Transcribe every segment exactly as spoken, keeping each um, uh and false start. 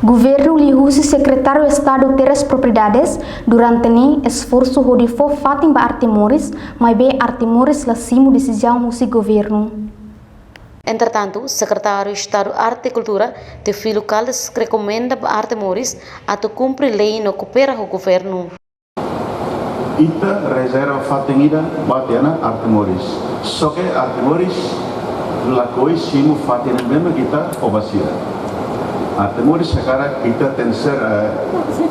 Governu liuhusi Sekretáriu Estadu Terras Propriedades durante ne'e esforsu hodi fó fatin ba arte moris, maibé arte moris la simu desizaun husi governu. Entretantu, Sekretáriu Estadu Arte e Kultura, Teófilo Caldas, rekomenda ba arte moris atu kumpre lei no koopera ho governu. Ita rezerva fatin ida ba tiha ona arte moris. Só ke arte moris lakohi simu fatin ne'ebé mak ita fó ba sira. Arte moris hakarak ita tenke ser, eh,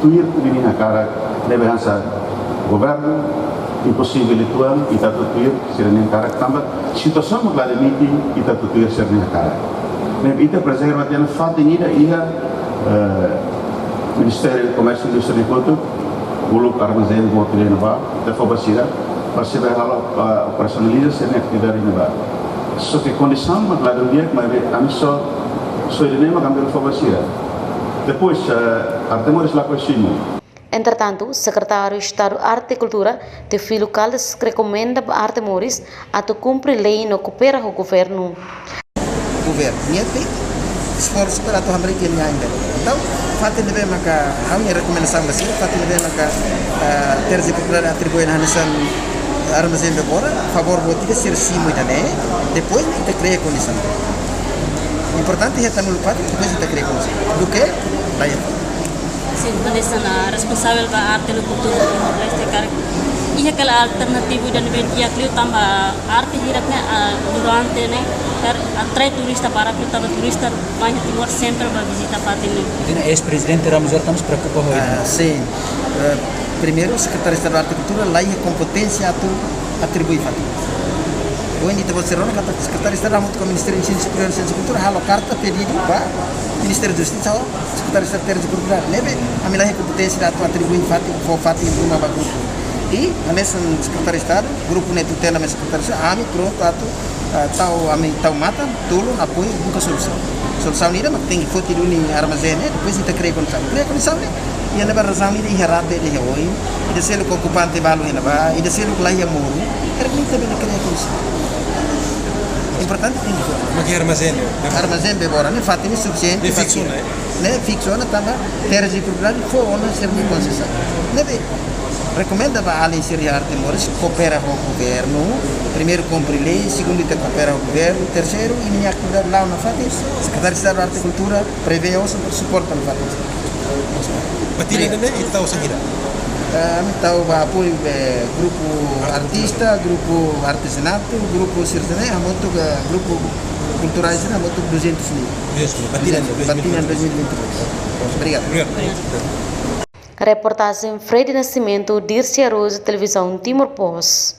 tuir ninia hakarak, ne'ebé hanesan governu imposivel uitoan ita atu tuir sira-nia hakarak tanba situasaun mak la demiti ita atu tuir sira-nia hakarak. Ne'ebé ita prezerva tiha ona fatin ida iha, eh, Ministériu Komérsiu Indústria no Kotuk, uluk armazén boot ida ne'ebá, ita fó ba sira, para sira halo, eh, operasionaliza sira-nia atividade ne'ebá. Só ke kondisaun mak la dún di'ak, maibé ami só, só ida-ne'e mak ami bele fó ba sira. Depois, eh, arte moris lakohi simu. Entretantu, Sekretáriu Estadu Arte e Kultura, Teófilo Caldas, rekomenda ba arte moris atu kumpre lei no koopera ho governu. Governu, nia tenke esforsu para atu hamriik nia ain. Entaun, fatin ne'ebé maka ha'u-nia rekomendasaun ba sira, fatin ne'ebé maka, ah, terras e propriedade atribui hanesan armazén Bebora, favór boot ida sira simu ida-ne'e, depois ita kria kondisaun. Importante hetan uluk fatin, depois ita kria kondisaun. Duké, la iha. Sin, hanesan, ah, responsavel ba arte no kultura Timor-Leste karik iha kala alternativu ida ne'ebé di'ak liu tanba arte hirak ne'e, ah, durante ne'e, karik atrai turista barak liu tanba turista mai Timor sempre ba vizita fatin ne'e. Entaun, eis-prezidente Ramos Horta mós preokupa ho ida-ne'e? Ah, sin. Eh, primeiru, Sekretáriu Estadu Arte e Kultura la iha kompeténsia atu atribui fatin. Ohin ita-boot sira rona katak Sekretáriu Estadu hamutuk ho Ministériu Ensinu Superiór no Siénsia no Kultura halo karta pedidu ba Ministériu Justisa ho Sekretáriu Estadu Terras e Propriedade. Ne'ebé ami la iha kompeténsia atu atribui fatin, fó fatin ruma ba grupu. I hanesan Sekretáriu Estadu, grupu ne'e tutela mai Sekretáriu Estadu, ami prontu atu, ah, tau, ami tau matan, tulun, apoiu, buka solusaun. Solusaun ida mak tenke foti duni armazén ne'e, depois ita kria kondisaun. Kria kondisaun ne'e, iha ne'ebá razaun ida iha rate ida iha oin, ida seluk okupante balu iha ne'ebá, ida seluk la iha moru, karik ita bele kria kondisaun. Importante tenke foti. Mak iha armazén ne'e? Armazén Bebora ne'e fatin ne'e sufisiente. Ne'e fiksu, fatin ne'e? Ne'e fiksu ona tanba terras e propriedade fó ona sira-nia konsesaun. Ne'ebé rekomenda ba alin sira iha arte moris koopera ho governu, primeiru kumpre lei, segundu ita koopera ho governu, terseiru, imi-nia atividade la'o nafatin, Sekretáriu Estadu Arte e Kultura prevee osan para suporta nafatin. Ba tinan ida-ne'e, ita tau saida? Eh, ami tau ba apoiu, eh, grupu artista, grupu artezanatu, grupu sira-ne'e, hamutuk, eh, grupu kulturais ne'e, hamutuk duzentus mil. Duzentus mil, ba tinan, ba tinan dois mil e vinte e dois. Obrigadu. Obrigadu. Reportajen Freddy Nascimento, Dirce Araújo, Televizaun Timor Post.